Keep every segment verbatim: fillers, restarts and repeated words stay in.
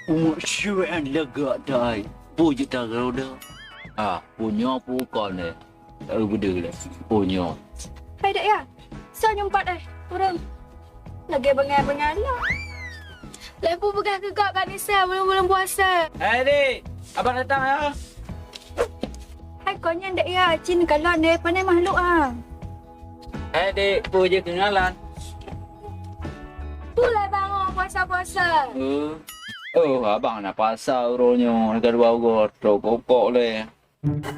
Umat syu'an lagak dai. Peue jeuet taroe dah? Ah, peue nyoe peue kon eh? Tak beudeuh lé. Peue nyoe? Hai dek ya. Soe nyumpat eh? Ureueng. Lagèe beungai-beungai lom. Laju peugah keu gob Kak Nisa, buleuen-buleuen puasa. Hai dek, abang datang ya. Hai kon nyan dek ya, cit kalon deh, pane makhluk ah. Hai dek, peue jeuet keungalan? Peue lai bangon puasa-puasa? Oh. Oh, abang na puasa uroe nyoe, ka dua uroe trok kokok lé.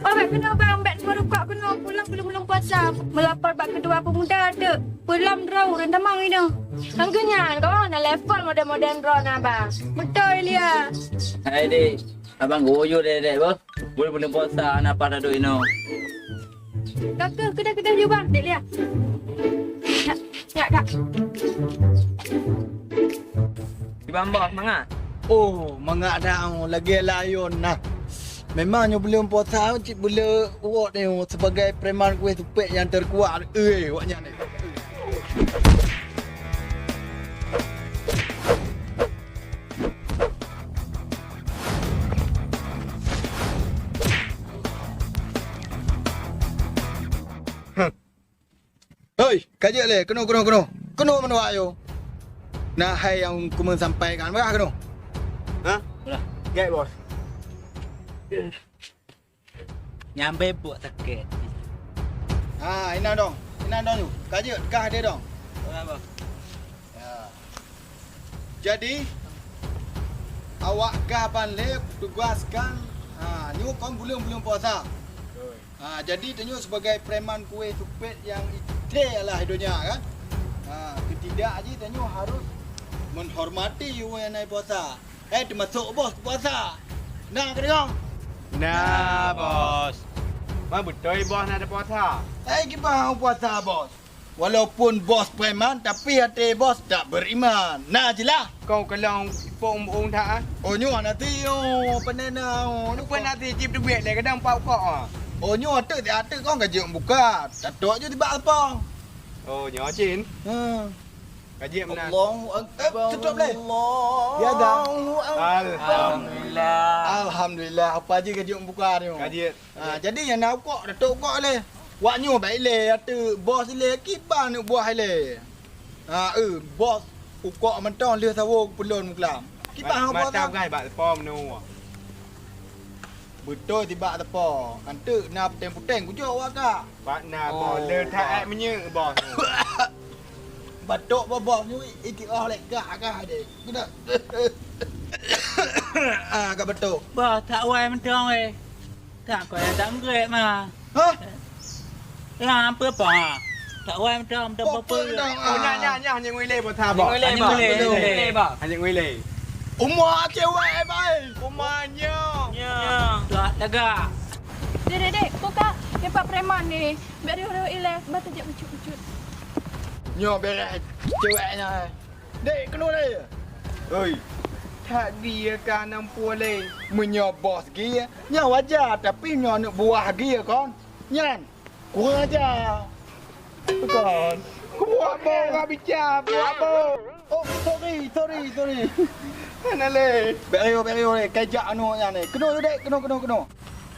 Oh, bèk keunoe bang, bèk neumeu rukok keunoe, pulang buleuen-buleuen puasa. Meulapor bak keudua peumuda teuk, peulom droe ureueng tamong inoe. Kan keu nyan, kau na level modern-modern droe na bang. Beutôi Lia. Hai dek, abang guyue dek dek boh. Buleuen-buleuen puasa hana pat duek inoe. Ka keuh, keudeh-keudeh ju bang, dek Lia. Nyak, nyak kak. Di bang bos mangat. Oh, mangat dah, oh, lagèe layon nah. Memang nyoe buleuen puasa cit buleuen uroe nyoe sebagai preman kueh supet nyang terkuat. Eh, wak nyan. Hei, ka jeuet lé, keunoe, keunoe, keunoe. Keunoe meunoe ayo. Na hai nyang kumeung sampaikan, peugah keunoe. Hah? Ulah. Gèt, bos. Nyang beubuet sakét. Ha, inan dong. Inan dong nyoe. Ka jeuet, kah deh dong. Kenapa? Ya. Jadi, awak kah ban lé tugaskan, ha, nyoe kon buleuen-buleuen puasa. Ha, jadi tanyoe sebagai preman kueh supet nyang ité alah donya kan. Ha, ketidak jih tanyoe harus menghormati ureueng nyang puasa. Eh, teumasok bos puasa. Na keudroe? Na, bos. Bang beutôi bos na puasa. Eh, kiban puasa, bos. Walaupun bos preman, tapi até bos tak beriman. Na jeulaih? Kau kalon ipok ueng-ueng that, ah? Oh, nyoe hana ti, oh, peunena, oh. Apa nasi cip teubiet lé kadang pau kok, ah? Oh, nyoe até, até kong ka jeuet buka. Tatok je tibak apa? Oh, nyoe cin. Ha. Ka jeuet meunan. Allahu Akbar. Eh, tutup lé. Ya dah. Allahu Akbar. Alhamdulillah. Alhamdulillah. Apa je ka jeuet buka nyoe? Ka jeuet. Ha, jadi nyang na ukok, datuk ukok lé. Wak nyoe baik lé, até bos lé, kiban neuk buah lé. Ha, eh, bos ukok mantong lheueh sawo geupeulon muklam. Kiban hang bos. Mata gai bak tepo meunoe. Beutôi tibak tepo. Anteuk na peuteng-peuteng kujok wak kak. Bak na bos, le that minyeuk bos. Batok bos, bos nyoe iki oh lé gah-gah deh. Kena. Ah, ka beutôi. Bos, that wai mantong eh. Tak kau yang tak meugrek ma. Hah? Ya, apa apa ha? Tak wai mantong, mantong apa? Oh, nyan, nyan, nyan, hanya ngui lé bos, ha, bos. Hanya ngui lé, bos. Hanya ngui lé. Umur cewek, bos. Umur nyo. Nyo. Tak tegak. Dek, dek, dek, kau ka tempat preman ni. Bèk riôh-riôh ilèe, bah tajak ucut-ucut. Nyoe bèrèh cewek nyan. Dek, keunoe lé. Oi. That gie ka nam pue lé. Meunyoe bos gie, nyan wajar, tapi nyoe aneuk buah gie kon. Nyan, kurang ajar. Kon. Kubuat boh ka bica, buat boh. Oh, sorry, sorry, sorry. Hana lé. Bèk riôh, bèk riôh lé. Kajak anu nyan lé. Keunoe, dek, keunoe, keunoe, keunoe.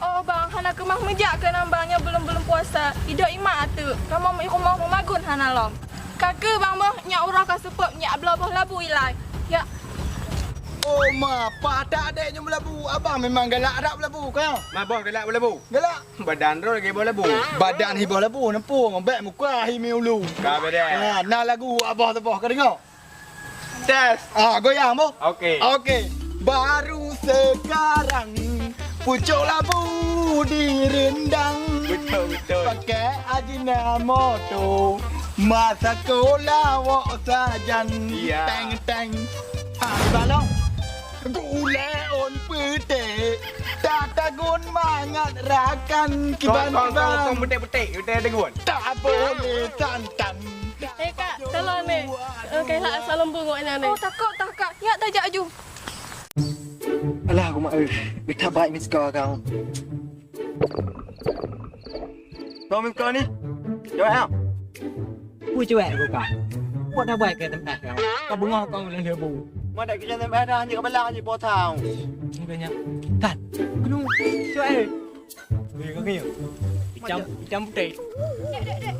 Oh bang, hana keumah meujak keunan bang, nyoe buleuen-buleuen puasa. Idok imat ateueh, kamoe rumoh meumagun hana lom. Ka keuh bang boh, nyak uroe ka seupôt, nyak bloe boh labu ilai. Ya. Oh ma, paih that dek nyoe beulabu. Abang memang galak that beulabu, ka? Ma boh galak beulabu? Galak. Badan droe lagèe boh labu. Badan hi boh labu, neupung, bèk muka hi mi ulu. Ka beudeh. Ha, na lagu abah teuboh ka deungoe. Tes. Ah, goyang boh. Okey. Okey. Baru sekarang pucuk labu direndang. Betul, betul. Pakai Ajinomoto. Masa sekolah wok sajan. Ya. Teng, teng. Ah, balong. Gulai on peutek. Tak tagun mangat rakan kiban-kiban. Kong, kong, kong, peutek-peutek. Peutek tagun. Tak boleh santan. Eh, Kak, tolong ni. Eh, keuhai asai lôn beungok nyan ni. Oh, takot tah, Kak. Nyak tajak aju. Alah, aku mak, eh. Beta baik ni sekarang. Kau meuka ni. Jawab, ha? Peue cuek keu ka? Buet dah buet keu teumpat kau. Ka beungoh kau lôn leubu. Ma dak keu teumpat dah, anjing kepala, anjing potong. Bukannya. Tan. Kenu. Cuek, eh. Weh, kau kena. Hitam, hitam putih. Dek, dek, dek.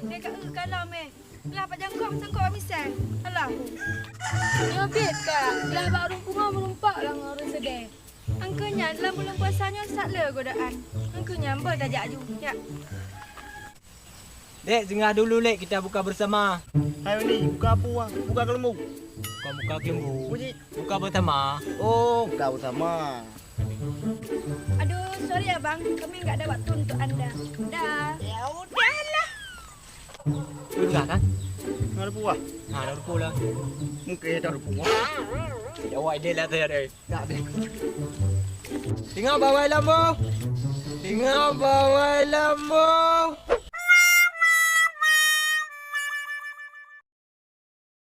Dek, kat, eh, kalam, eh. Lah, pat jangkok, sangkok misai. Alah. Nyoe biet ka. Lah, bak ureueng pungo meureumpok lam ureueng seudeh. Angkeu nyan lam buleuen puasa nyoe sat le godaan. Angkeu nyan beu tajak ju, nyak. Dek, singgah dulu lé, kita buka bersama. Hai Uni, buka apa? Buka kelembu. Bukan buka kelembu. Puji. Buka bersama. Oh, buka bersama. Aduh, sorry abang, kami nggak ada waktu untuk anda. Dah. Ya udahlah. Lu dengar kan? Ada buah. Ha, ada rupa lah. Mungkin ada buah. Ya, wah, dia lah tadi. Tak ada. Tengok bawah lampu. Tengok bawah lampu.